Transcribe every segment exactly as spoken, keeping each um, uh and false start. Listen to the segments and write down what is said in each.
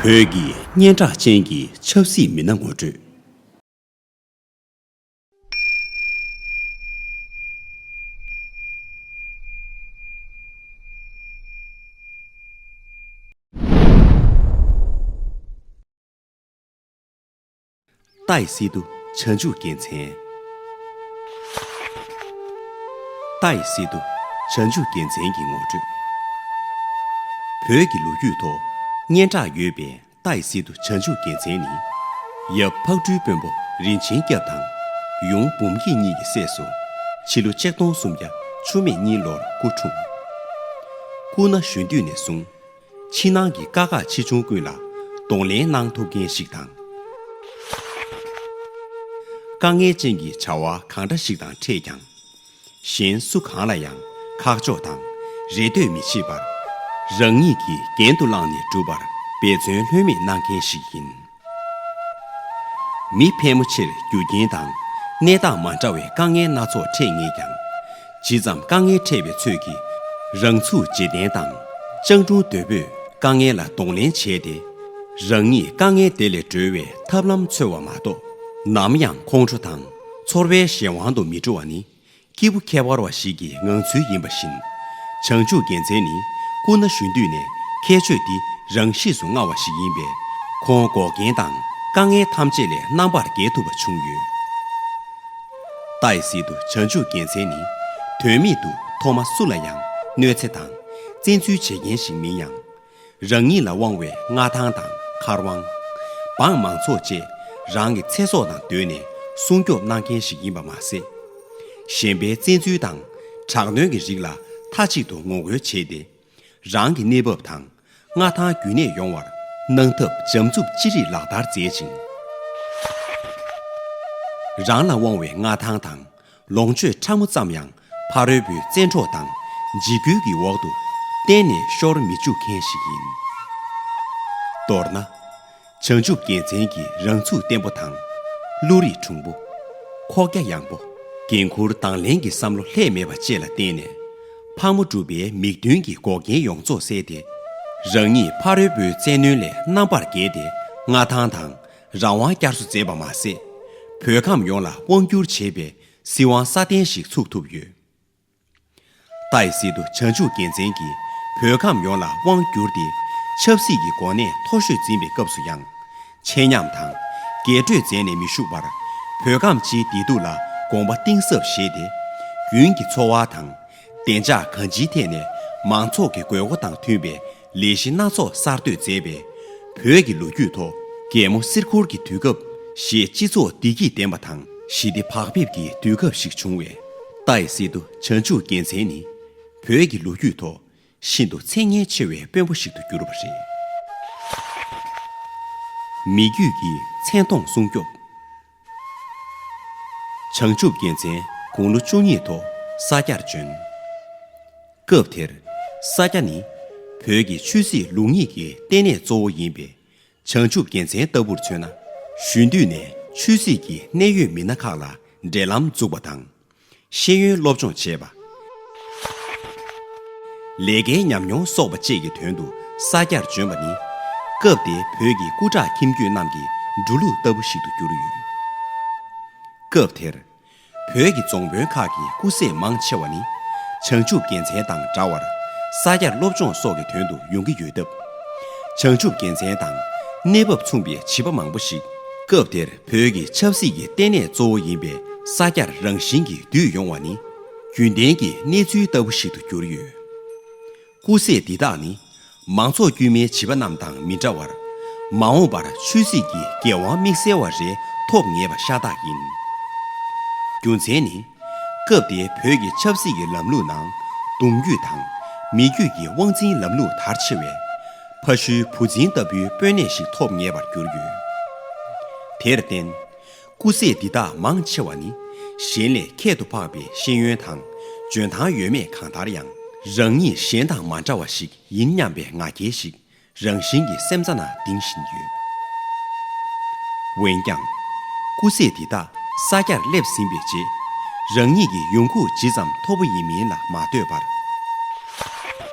བོད་ཀྱི་སྙན་གྲགས་ཅན་གྱི་ཆབ་སྲིད་མི་སྣ་ངོ་སྤྲོད། ཏཱའི་སི་ཏུ་བྱང་ཆུབ་རྒྱལ་མཚན། ཏཱའི་སི་ཏུ་བྱང་ཆུབ་རྒྱལ་མཚན་གྱི་ངོ་སྤྲོད། བོད་ཀྱི་ལོ་རྒྱུས་ཐོག་སྙན་གྲགས་ཡོད་པའི་ཏཱའི་སི་ཏུ་བྱང་ཆུབ་རྒྱལ་མཚན་ནི། ཡབ་ཕག་གྲུའི་དཔོན་པོ་རིན་ཆེན་སྐྱབས་དང་། ཡུམ་འབུམ་སྐྱིད་གཉིས་ཀྱི་སྲས་སུ། ཕྱི་ལོ་ཆིག་སྟོང་སུམ་བརྒྱ་ཆུ་མེད་གཉིས་ལོར་སྐུ་འཁྲུངས། སྐུ་ན་གཞོན་དུས་ནས་བཟུང་། ཕྱི་ནང་གི་དཀའ་ཁག་ཆེ་ཆུང་ཀུན་ལ་གདོང་ལེན་གནང་ཐུབ་མཁན་ཞིག་དང་། དཀའ་ངལ་ཅན་གྱི་བྱ་བ་གང་འདྲ་ཞིག་དང་འཕྲད་ཀྱང་། གཞན་སུ་གང་ལ་ཡང་ཁག་ཕྱོགས་དང་རེ་ལྟོས་མི་བྱེད་པར། རང་ཉིད་ཀྱིས་འགན་དུ་བླངས་ནས་བསྒྲུབ་པར་འབད་བརྩོན་ལྷོད་མེད་གནང་མཁན་ཞིག་ཡིན། མི་ཕལ་མོ་ཆེར་རྒྱུ་རྐྱེན་དང་གནས་སྟངས་མ་འདྲ་བའི་དཀའ་ངལ་སྣ་ཚོགས་འཕྲད་ངེས་ཀྱང་། ཇི་ཙམ་དཀའ་ངལ་འཕྲད་པའི་ཚོད་ཀྱིས་རང་ཚུགས་བརྗེ་བརྟན་དང་སྤྱང་གྲུང་དོད་པོས་དཀའ་ངལ་ལ་གདོང་ལེན་བྱས་ཏེ། རང་ཉིད་དཀའ་ངལ་དེ་ལས་སྒྲོལ་བའི་ཐབས་ལམ་འཚོལ་བ་མ་གཏོགས། ནམ་ཡང་ཁོང་ཁྲོ་དང་ཚོར་བའི་གཞན་དབང་དུ་མི་འགྲོ་བ་ནི། སྐྱེས་བུ་ཁྱད་པར་བ་ཞིག་གི་ངང་ཚུལ་ཡིན་པ་བཞིན། བྱང་ཆུབ་རྒྱལ་མཚན་ནི་སྐུ་ན་གཞོན་དུས་ནས་ཁྱད་ཆོས་འདི་རང་གཤིས་སུ་མངའ་བ་ཞིག་ཡིན་པས། ཁོང་འགོག་རྐྱེན་དང་དཀའ་ངལ་ཐམས་ཅད་ལས་རྣམ་པར་རྒྱལ་ཐུབ་པ་བྱུང་ཡོད། ཏཱའི་སི་ཏུ་བྱང་ཆུབ་རྒྱལ་མཚན་ནི་དོན་མེད་དུ་ཐོག་མ་སུ་ལ་ཡང་གནོད་འཚེ་དང་བཙན་འཛུལ་བྱེད་མཁན་ཞིག་མིན་ཡང་། རང་ཉིད་ལ་དབང་བའི་མངའ་ཐང་དང་མཁར་དབང་། འབངས་མང་ཚོགས་བཅས་རང་གི་ཚེ་སྲོག་དང་བསྡོས་ནས་སྲུང་སྐྱོབ་གནང་མཁན་ཞིག་ཡིན་པ་མ་ཟད། གཞན་པའི་བཙན་འཛུལ་དང་དྲག་གནོན་གྱི་རིགས་ལ་མཐའ་གཅིག་ཏུ་ངོ་རྒོལ་བྱས་ཏེ། རང་གི་གནས་བབ་དང་མངའ་ཐང་རྒྱུན་གནས་ཡོང་བར་གནང་ཐབས་འཇམ་རྩུབ་ཅི་རིགས་ལག་བསྟར་མཛད་ཅིང་། རང་ལ་དབང་བའི་མངའ་ཐང་དང་། ལོངས་སྤྱོད་ཕྲ་མོ་ཙམ་ཡང་ཕ་རོལ་པོའི་བཙན་འཕྲོག་དང་འཇིགས་སྐུལ་གྱི་འོག་ཏུ་གཏན་ནས་ཤོར་མི་བཅུག་མཁན་ཞིག་ཡིན། མདོར་ན། བྱང་ཆུབ་རྒྱལ་མཚན་གྱི་རང་ཚུགས་བརྟན་པོ་དང་། བློ་རིག་གྲུང་པོ། ཁོག་རྒྱ་ཡངས་པོ། འགན་འཁུར་དང་ལེན་གྱི་བསམ་བློ་ལྷད་མེད་པ་བཅས་ལ་བརྟེན་ནས། ཕག་མོ་གྲུ་པའི་མིག་མདུན་གྱི་འགོག་རྐྱེན་ཡོངས་རྫོགས་བསལ་ཏེ། རང་ཉིད་ཕ་རོལ་པོའི་བཙན་གནོན་ལས་རྣམ་པར་རྒྱལ་ཏེ་མངའ་ཐང་དང་། རང་དབང་བསྐྱར་གསོ་མཛད་པ་མ་ཟད། བོད་ཁམས་ཡོངས་ལ་དབང་བསྒྱུར་བྱེད་པའི་སྲིད་དབང་སྲ་བརྟན་ཞིག་ཚུགས་ཐུབ་ཡོད། ཏཱའི་སི་ཏུ་བྱང་ཆུབ་རྒྱལ་མཚན་གྱིས་བོད་ཁམས་ཡོངས་ལ་དབང་བསྒྱུར་ཏེ། ཆབ་སྲིད་ཀྱི་གོ་གནས་མཐོ་ཤོས་འཛིན་པའི་སྐབས་སུ་ཡང་། འཆད་ཉམས་དང་རྒྱས་སྤྲོས་མཛད་ནས་མི་བཞུགས་པར། བོད་ཁམས་སྤྱིའི་བདེ་སྡུག་ལ་དགོངས་པ་གཏིང་ཟབ་བཞེས་ཏེ། རྒྱུན་གྱི་འཚོ་བ་དང་། བདེ་འཇགས་གང་ཅིའི་ཐད་ནས་མང་ཚོགས་ཀྱི་དགོས་མཁོ་དང་མཐུན་པའི་ལས་གཞི་སྣ་ཚོགས་གསར་གཏོད་མཛད་པས། བོད་ཀྱི་ལོ་རྒྱུས་ཐོག་རྒྱལ་མོ་གསེར་འཁོར་གྱི་དུས་སྐབས་ཞེས་སྤྱི་ཚོགས་བདེ་སྐྱིད་ལྡན་པ་དང་ཞི་བདེ་བག་ཕེབས་ཀྱི་དུས་སྐབས་ཤིག་བྱུང་བས། ཏཱའི་སི་ཏུ་བྱང་ཆུབ་རྒྱལ་མཚན་ནི་བོད་ཀྱི་ལོ་རྒྱུས་ཐོག་ཤིན་ཏུ་མཚན་སྙན་ཆེ་བའི་དཔོན་པོ་ཞིག་ཏུ་གྱུར་པ་རེད། མི་རྒྱུད་ཀྱི་མཚན་མཐོང་སྲུང་སྐྱོབ། བྱང་ཆུབ་རྒྱལ་མཚན་དགུང་ལོ་བཅུ་གཉིས་ཐོག་ས་སྐྱར་བྱོན། སྐབས་དེར་ས་སྐྱ་ནི་བོད་ཀྱི་ཆོས་སྲིད་ལུགས་གཉིས་ཀྱི་ལྟེ་གནས་གཙོ་བོ་ཡིན་པས། བྱང་ཆུབ་རྒྱལ་མཚན་ལྟ་བུར་མཚོན་ན། གཞོན་དུས་ནས་ཆོས་སྲིད་ཀྱི་གནད་ཡོད་མི་སྣ་ཁག་ལ་འབྲེལ་ལམ་འཛུགས་པ་དང་། ཤེས་ཡོན་སློབ་སྦྱོང་བྱས་པ། ལས་ཀའི་ཉམས་མྱོང་གསོག་པ་བཅས་ཀྱི་དོན་དུ་ས་སྐྱར་བྱོན་པ་ནི། སྐབས་དེའི་བོད་ཀྱི་སྐུ་དྲག་ཁྱིམ་རྒྱུད་རྣམས་ཀྱི་འགྲོ་ལུགས་ལྟ་བུ་ཞིག་ཏུ་གྱུར་ཡོད། སྐབས་དེར། བོད་ཀྱི་རྫོང་དཔོན་ཁག་གི་སྐུ་སྲས་མང་ཆེ་བ་ནི། བྱང་ཆུབ་རྒྱལ་མཚན་དང་འདྲ་བར། ས་སྐྱར་སློབ་སྦྱོང་སོགས་ཀྱི་དོན་དུ་ཡོང་གི་ཡོད་སྟབས། བྱང་ཆུབ་རྒྱལ་མཚན་དང་གནས་བབ་མཚུངས་པའི་བྱིས་པ་མང་པོ་ཞིག་སྐབས་དེར་བོད་ཀྱི་ཆབ་སྲིད་ཀྱི་ལྟེ་གནས་གཙོ་བོ་ཡིན་པའི་ས་སྐྱར་རང་བཞིན་གྱིས་འདུས་ཡོང་བ་ནི། རྒྱུན་ལྡན་གྱི་གནས་ཚུལ་ལྟ་བུ་ཞིག་ཏུ་གྱུར་ཡོད། སྐུ་སྲས་འདི་དག་ནི། མང་ཚོགས་དཀྱུས་མའི་བྱིས་པ་རྣམས་དང་མི་འདྲ་བར། མ་འོངས་པར་ཆོས་སྲིད་ཀྱི་འགན་དབང་དམིགས་བསལ་བ་རེ་ཐོབ་ངེས་པ་ཤ་སྟག་ཡིན། རྒྱུ་མཚན་ནི། སྐབས་དེའི་བོད་ཀྱི་ཆབ་སྲིད་ཀྱི་ལམ་ལུགས་ནང་གདུང་རྒྱུད་དང་མི་རྒྱུད་ཀྱི་དབང་འཛིན་ལམ་ལུགས་དར་ཆེ་བས། ཕ་ཤུལ་བུ་འཛིན་ལྟ་བུའི་དཔོན་གནས་ཤིག་ཐོབ་ངེས་པར་གྱུར་ཡོད། དེར་བརྟེན། སྐུ་སྲས་འདི་དག་མང་ཆེ་བ་ནི་གཞན་ལས་ཁྱད་དུ་འཕགས་པའི་ཤེས་ཡོན་དང་འཇོན་ཐང་ཡོད་མེད་གང་ལྟར་ཡང་རང་ཉིད་གཞན་དང་མ་འདྲ་བ་ཞིག་ཡིན་སྙམ་པའི་ང་རྒྱལ་ཞིག་རང་བཞིན་གྱིས་སེམས་རྩ་ན་ལྡིང་བཞིན་ཡོད། འོན་ཀྱང་། སྐུ་སྲས་འདི་དག་ས་སྐྱར་སླེབས་ཟིན་པའི་རྗེས། རང་ཉིད་ཀྱི་ཡོང་ཁུངས་ཇི་ཙམ་མཐོ་པོ་ཡིན་མིན་ལ་མ་ལྟོས་པར།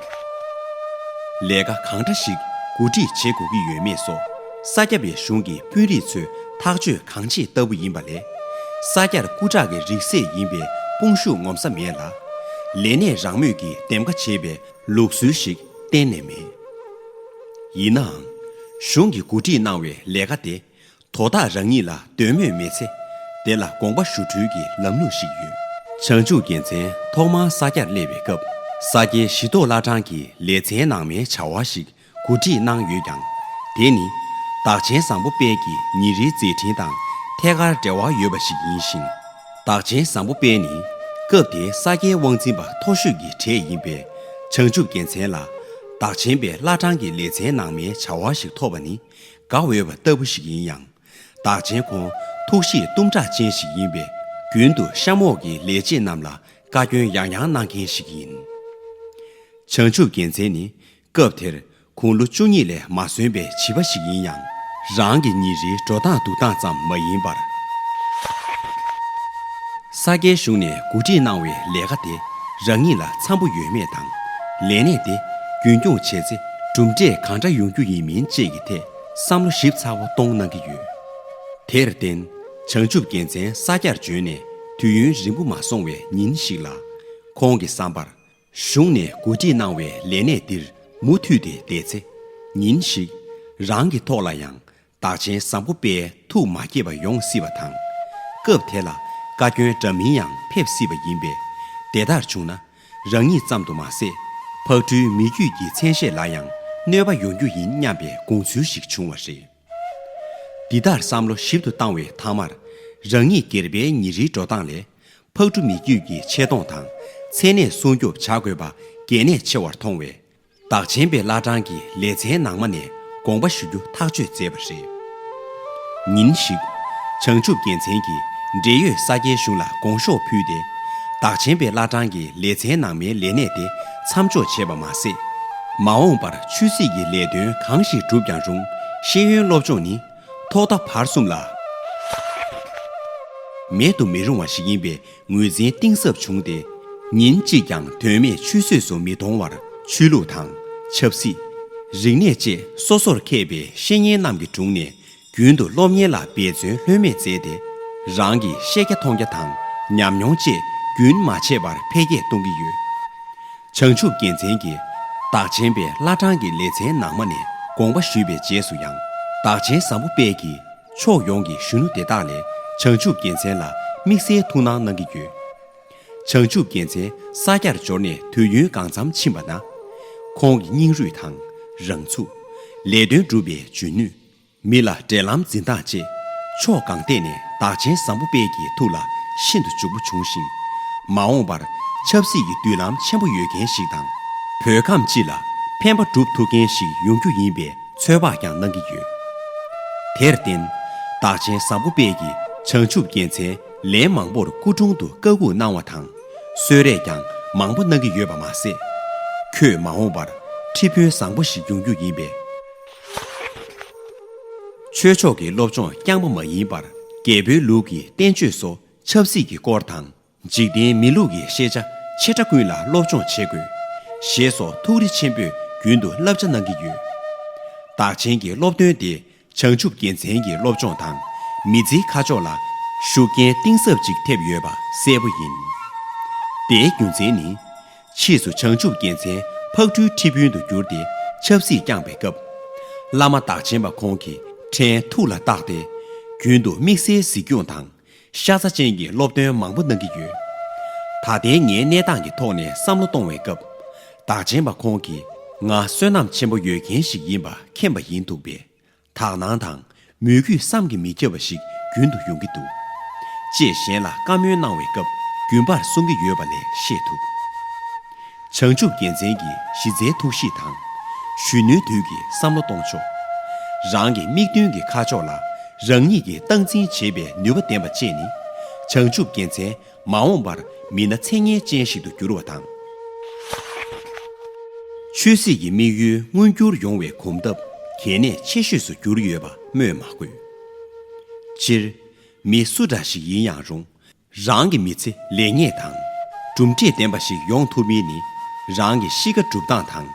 ལས་ཀ་གང་འདྲ་ཞིག་ གོ་སྒྲིག་བྱེད་དགོས་ཀྱི་ཡོད་མེད་སོགས་ས་སྐྱ་པའི་གཞུང་གི་དཔོན་རིགས་ཚོས་ཐག་གཅོད་གང་བྱེད་ལྟ་བུ་ཡིན་པ་ལས། ས་སྐྱར་སྐུ་དྲག་གི་རིགས་སྲས་ཡིན་པའི་དཔུང་ཤུགས་ངོམ་ས་མེད་ལ། ལས་གནས་རང་མོས་ཀྱིས་འདེམས་ཀ་བྱེད་པའི་ལུགས་སྲོལ་ཞིག་གཏན་ནས་མེད། ཡིན་ནའང་། གཞུང་གིས་གོ་སྒྲིག་གནང་བའི་ལས་ཀ་དེ། དོ་བདག་རང་ཉིད་ལ་འདོད་མོས་མེད་ཚེ། དེ་ལ་དགོངས་པ་ཞུ་འཁྲུལ་གྱི་ལམ་ལུགས་ཤིག་ཡོད། བྱང་ཆུབ་རྒྱལ་མཚན་ཐོག་མར་ས་སྐྱར་སླེབས་པའི་སྐབས། ས་སྐྱའི་གཞིས་ཐོག་བླ་བྲང་གི་ལེ་ཚན་ནང་མའི་བྱ་བ་ཞིག་གོ་སྒྲིག་གནང་ཡོད་ཀྱང་། དེ་ནི་བདག་ཆེན་བཟང་པོ་དཔལ་གྱི་ཉིན་རེའི་མཛད་འཕྲིན་དང་ཐད་ཀར་འབྲེལ་བ་ཡོད་པ་ཞིག་ཡིན་ཞིང་། བདག་ཆེན་བཟང་པོ་དཔལ་ནི་སྐབས་དེའི་ས་སྐྱའི་དབང་འཛིན་པ་མཐོ་ཤོས་ཀྱི་གྲས་ཡིན་པས། བྱང་ཆུབ་རྒྱལ་མཚན་ལ་བདག་ཆེན་པའི་བླ་བྲང་གི་ལེ་ཚན་ནང་མའི་བྱ་བ་ཞིག་ཐོབ་པ་ནི་དགའ་འོས་པ་ལྟ་བུ་ཞིག་ཡིན་ཡང་། བདག་ཆེན་ཁོང་ཐུགས་གཤིས་གཏུམ་དྲག་ཅན་ཞིག་ཡིན་པས། རྒྱུན་དུ་གཤམ་འོག་གི་ལས་བྱེད་རྣམས་ལ་བཀའ་བཀྱོན་ཡང་ཡང་གནང་མཁན་ཞིག་ཡིན། བྱང་ཆུབ་རྒྱལ་མཚན་ནི་སྐབས་དེར་ཁོང་ལོ་བཅུ་གཉིས་ལས་མ་སོན་པའི་བྱིས་པ་ཞིག་ཡིན་ཡང་། རང་གི་ཉིན་རེའི་འགྲོ་སྟངས་འདུག་སྟངས་ཙམ་མ་ཡིན་པར། ས་སྐྱའི་གཞུང་ནས་གོ་སྒྲིག་གནང་བའི་ལས་ཀ་དེ་རང་ཉིད་ལ་འཚམ་པོ་ཡོད་མེད་དང་། ལས་གནས་དེ་རྒྱུན་སྐྱོང་བྱས་ཚེ་གྲུབ་འབྲས་གང་འདྲ་ཡོང་རྒྱུ་ཡིན་མིན་བཅས་ཀྱི་ཐད་བསམ་བློ་ཞིབ་ཚགས་པོ་གཏོང་གནང་གི་ཡོད། དེར་བརྟེན། བྱང་ཆུབ་རྒྱལ་མཚན་ས་སྐྱར་བྱོན་ནས་དུས་ཡུན་རིང་པོ་མ་སོང་བའི་ཉིན་ཞིག་ལ། ཁོང་གི་བསམ་པར། གཞུང་ནས་གོ་སྒྲིག་གནང་བའི་ལས་གནས་འདིར་མུ་མཐུད་དེ་བསྡད་ཚེ། ཉིན་ཞིག་རང་གི་ཐོག་ལ་ཡང་བདག་ཆེན་བཟང་པོ་དཔལ་ཐུགས་མ་དགྱེས་པ་ཡོང་སྲིད་པ་དང་། སྐབས་དེ་ལ་བཀའ་བཀྱོན་འདྲ་མིན་ཡང་ཕེབས་སྲིད་པ་ཡིན་པས། དེ་ལྟར་བྱུང་ན། རང་ཉིད་ཙམ་དུ་མ་ཟད། ཕག་གྲུའི་མི་རྒྱུད་ཀྱི་མཚན་ཤས་ལ་ཡང་གནོད་པ་ཡོང་རྒྱུ་ཡིན་སྙམ་པའི་དགོངས་ཚུལ་ཞིག་བྱུང་བ་རེད། འདི་ལྟར་བསམ་བློ་ཞིབ་ཏུ་བཏང་བའི་མཐའ་མར། རང་ཉིད་སྒེར་པའི་ཉིན་རེའི་འགྲོ་སྟངས་ལས། ཕག་གྲུ་མི་རྒྱུད་ཀྱི་ཆེ་མཐོང་དང་མཚན་གནས་སྲུང་སྐྱོབ་བྱ་དགོས་པ་གལ་གནད་ཆེ་བར་མཐོང་བས། བདག་ཆེན་པའི་བླ་བྲང་གི་ལེ་ཚན་ནང་མ་ནས་དགོངས་པ་ཞུ་རྒྱུ་ཐག་གཅོད་མཛད་པ་རེད། ཉིན་ཞིག་བྱང་ཆུབ་རྒྱལ་མཚན་གྱིས་འབྲེལ་ཡོད་ས་སྐྱའི་གཞུང་ལ་དགོངས་ཞོགས་ཕུལ་ཏེ། བདག་ཆེན་པའི་བླ་བྲང་གི་ལེ་ཚན་ནང་མའི་ལས་གནས་དེ་མཚམས་འཇོག་བྱས་པ་མ་ཟད། མ་འོངས་པར་ཆོས་སྲིད་ཀྱི་ལས་དོན་གང་ཞིག་བསྒྲུབས་ཀྱང་རུང་། ཤེས་ཡོན་སློབ་སྦྱོང་ནི་ཐོག་མཐའ་བར་གསུམ་ལ་མེད་དུ་མི་རུང་བ་ཞིག་ཡིན་པའི་ངོས་འཛིན་གཏིང་ཟབ་བྱུང་སྟེ། ཉིན་གཅིག་ཀྱང་དོན་མེད་ཆུད་ཟོས་སུ་མི་གཏོང་བར་ཆོས་ལུགས་དང་ཆབ་སྲིད། རིག་གནས་བཅས་སོ་སོར་མཁས་པའི་བཤེས་གཉེན་རྣམས་ཀྱི་དྲུང་ནས། རྒྱུན་དུ་སློབ་གཉེར་ལ་འབད་བརྩོན་ལྷོད་མེད་མཛད་དེ། རང་གི་ཤེས་རྒྱ་མཐོང་རྒྱ་དང་ཉམས་མྱོང་བཅས་རྒྱུན་མ་ཆད་པར་འཕེལ་རྒྱས་གཏོང་གི་ཡོད། བྱང་ཆུབ་རྒྱལ་མཚན་གྱིས་བདག་ཆེན་པའི་བླ་བྲང་གི་ལེ་ཚན་ནང་མ་ནས་དགོངས་པ་ཞུས་པའི་རྗེས་སུ་ཡང་། བདག་ཆེན་བཟང་པོ་དཔལ་གྱིས་ཕྱོགས་ཡོངས་ཀྱི་གཞོན་ནུ་དེ་དག་ལས་བྱང་ཆུབ་རྒྱལ་མཚན་ལ་དམིགས་བསལ་ཐུགས་སྣང་གནང་གི་ཡོད། བྱང་ཆུབ་རྒྱལ་མཚན་ས་སྐྱར་འབྱོར་ནས་དུས་ཡུན་གང་འཚམ་ཕྱིན་པ་ན། ཁོང་གི་སྙིང་རུས་དང་། རང་ཚུགས། ལས་དོན་སྒྲུབ་པའི་འཇོན་ནུས། མི་ལ་འབྲེལ་ལམ་འཛིན་སྟངས་བཅས་ཕྱོགས་གང་ཐད་ནས་བདག་ཆེན་བཟང་པོ་དཔལ་གྱི་ཐུགས་ལ་ཤིན་ཏུ་འཇུག་པོ་བྱུང་ཞིང་། མ་འོངས་པར་ཆབ་སྲིད་ཀྱི་མདུན་ལམ་ཆེན་པོ་ཡོད་མཁན་ཞིག་དང་། བོད་ཁམས་སྤྱི་ལ་ཕན་པ་སྒྲུབ་ཐུབ་མཁན་ཞིག་ཡོང་རྒྱུ་ཡིན་པའི་ཚོད་དཔག་ཀྱང་གནང་གི་ཡོད། དེར་བརྟེན། བདག་ཆེན་བཟང་པོ་དཔལ་གྱིས་བྱང་ཆུབ་རྒྱལ་མཚན་ལན་མང་པོར་སྐུ་དྲུང་དུ་བཀའ་སྒུག་གནང་བ་དང་། གསོལ་རས་ཀྱང་མང་པོ་གནང་གི་ཡོད་པ་མ་ཟད། ཁྱོད་མ་འོངས་པར་ཁྲི་དཔོན་བཟང་པོ་ཞིག་ཡོང་རྒྱུ་ཡིན་པས། ཆོས་ཕྱོགས་ཀྱི་སློབ་སྦྱོང་རྐྱང་པ་མ་ཡིན་པར། རྒྱལ་པོའི་ལུགས་ཀྱི་བསྟན་བཅོས་སོགས་ཆབ་སྲིད་ཀྱི་སྐོར་དང་། འཇིག་རྟེན་མི་ལུགས་ཀྱི་ཤེས་བྱ་ཆེ་ཕྲ་ཀུན་ལ་སློབ་སྦྱོང་བྱེད་དགོས། ཞེས་སོགས་ཐུགས་རེ་ཆེན་པོས་རྒྱུན་དུ་བསླབ་བྱ་གནང་གི་ཡོད། བདག་ཆེན་གྱི་སློབ་སྟོན་དེ་བྱང་ཆུབ་རྒྱལ་མཚན་གྱི་སློབ་སྦྱོང་དང་། མི་ཚེའི་ཁ་ཕྱོགས་ལ་ཤུགས་རྐྱེན་གཏིང་ཟབ་ཅིག་ཐེབས་ཡོད་པ་གསལ་པོ་ཡིན། དེའི་རྒྱུ་མཚན་ནི། ཕྱིས་སུ་བྱང་ཆུབ་རྒྱལ་མཚན་ཕག་གྲུའི་ཁྲི་དཔོན་དུ་གྱུར་ཏེ་ཆབ་སྲིད་བསྐྱངས་པའི་སྐབས། བླ་མ་བདག་ཆེན་པ་ཁོང་གིས་ཕྲན་ཐུགས་ལ་བཏགས་ཏེ། རྒྱུན་དུ་དམིགས་བསལ་གཟིགས་སྐྱོང་དང་། ཤ་ཚ་ཅན་གྱི་སློབ་སྟོན་མང་པོ་གནང་གི་ཡོད། ད་ལྟའི་ངའི་གནས་སྟངས་ཀྱི་ཐོག་ནས་བསམ་བློ་གཏོང་བའི་སྐབས། བདག་ཆེན་པ་ཁོང་གིས་ང་བསོད་ནམས་ཆེན་པོ་ཡོད་མཁན་ཞིག་ཡིན་པ་མཁྱེན་པ་ཡིན་འདུག་པས། དག་སྣང་དང་མོས་གུས་བསམ་གྱིས་མི་ཁྱབ་པ་ཞིག་རྒྱུན་དུ་ཡོང་གི་འདུག་ཅེས་གཞན་ལ་བཀའ་མོལ་གནང་བའི་སྐབས་རྒྱུན་པར་གསུང་གི་ཡོད་པ་ལས་ཤེས་ཐུབ། བྱང་ཆུབ་རྒྱལ་མཚན་གྱི་གཞི་རྩའི་ཐུགས་གཤིས་དང་། གཞོན་ནུའི་དུས་ཀྱི་བསམ་བློ་གཏོང་ཕྱོགས། རང་གི་དམིགས་དོན་གྱི་ཁ་ཕྱོགས་ལ་རང་ཉིད་ཀྱིས་སྟངས་འཛིན་བྱེད་པའི་ནུས་པ་ལྡན་པ་བཅས་ནི། བྱང་ཆུབ་རྒྱལ་མཚན་མ་འོངས་པར་མི་སྣ་མཚན་སྙན་ཅན་ཞིག་ཏུ་འགྱུར་བ་དང་། ཆོས་སྲིད་ཀྱི་དམིགས་ཡུལ་མངོན་འགྱུར་ཡོང་བའི་གོམ་སྟབས་གལ་གནད་ཆེ་ཤོས་སུ་གྱུར་ཡོད་པ་སྨོས་མ་དགོས། སྤྱིར། མི་སུ་འདྲ་ཞིག་ཡིན་ཡང་རུང་། རང་གི་མི་ཚེ་ལེགས་ཉེས་དང་། གྲུབ་འབྲས་ལྡན་པ་ཞིག་ཡོང་ཐུབ་མིན་ནི། རང་གི་གཤིས་ཀ་སྒྲུབ་སྟངས་དང་།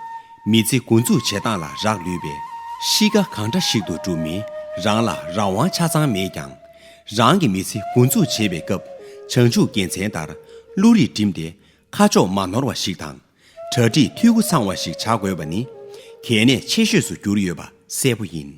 མི་ཚེ་འགོ་འཛུགས་བྱེད་སྟངས་ལ་རག་ལུས་པས། གཤིས་ཀ་གང་འདྲ་ཞིག་ཏུ་གྲུབ་མིན་རང་ལ་རང་དབང་ཆ་ཚང་མེད་ཀྱང་། རང་གི་མི་ཚེ་འགོ་འཛུགས་བྱེད་པའི་སྐབས་བྱང་ཆུབ་རྒྱལ་མཚན་ལྟར་བློ་རིག་བསྒྲིམས་ཏེ་ཁ་ཕྱོགས་མ་ནོར་བ་ཞིག་དང་། གྲ་སྒྲིག་འཐུས་སྒོ་ཚང་བ་ཞིག་བྱ་དགོས་པ་ནི་གལ་གནད་ཆེ་ཤོས་སུ་གྱུར་ཡོད་པ་གསལ་པོ་ཡིན།